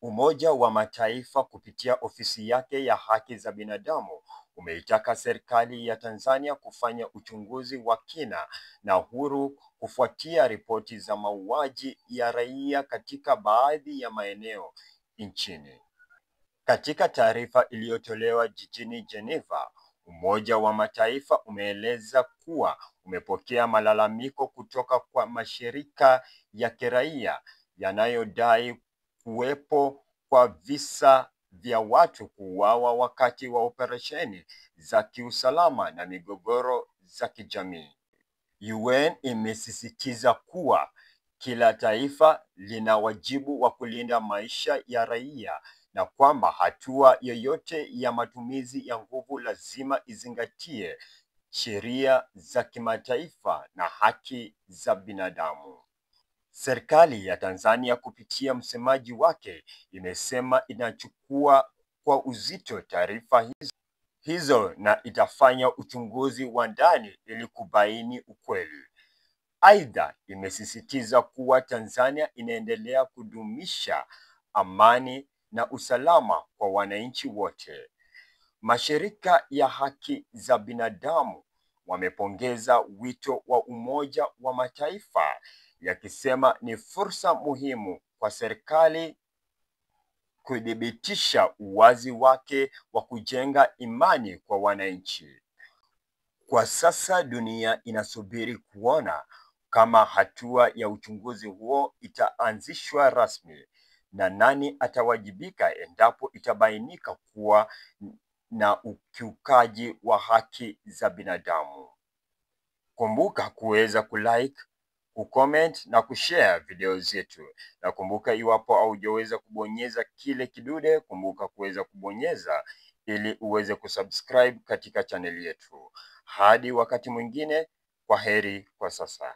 Umoja wa Mataifa kupitia ofisi yake ya haki za binadamu umeitaka serikali ya Tanzania kufanya uchunguzi wa kina na huru kufuatia ripoti za mauaji ya raia katika baadhi ya maeneo nchini. Katika taarifa iliyotolewa jijini Geneva, Umoja wa Mataifa umeeleza kuwa umepokea malalamiko kutoka kwa mashirika ya kiraia yanayodai kuwepo kwa visa vya watu kuuawa wakati wa operesheni za kiusalama na migogoro za kijamii. UN imesisitiza kuwa kila taifa lina wajibu wa kulinda maisha ya raia na kwamba hatua yoyote ya matumizi ya nguvu lazima izingatie sheria za kimataifa na haki za binadamu. Serikali ya Tanzania kupitia msemaji wake imesema inachukua kwa uzito taarifa hizo na itafanya uchunguzi wa ndani ili kubaini ukweli. Aidha, imesisitiza kuwa Tanzania inaendelea kudumisha amani na usalama kwa wananchi wote. Mashirika ya haki za binadamu wamepongeza wito wa Umoja wa Mataifa yakisema ni fursa muhimu kwa serikali kuthibitisha uwazi wake wa kujenga imani kwa wananchi. Kwa sasa dunia inasubiri kuona kama hatua ya uchunguzi huo itaanzishwa rasmi na nani atawajibika endapo itabainika kuwa na ukiukaji wa haki za binadamu. Kumbuka kuweza kulike, kucomment na kushare video zetu. Na kumbuka iwapo haujaweza kubonyeza kile kidude, kumbuka kuweza kubonyeza ili uweze kusubscribe katika chaneli yetu. Hadi wakati mwingine, kwa heri kwa sasa.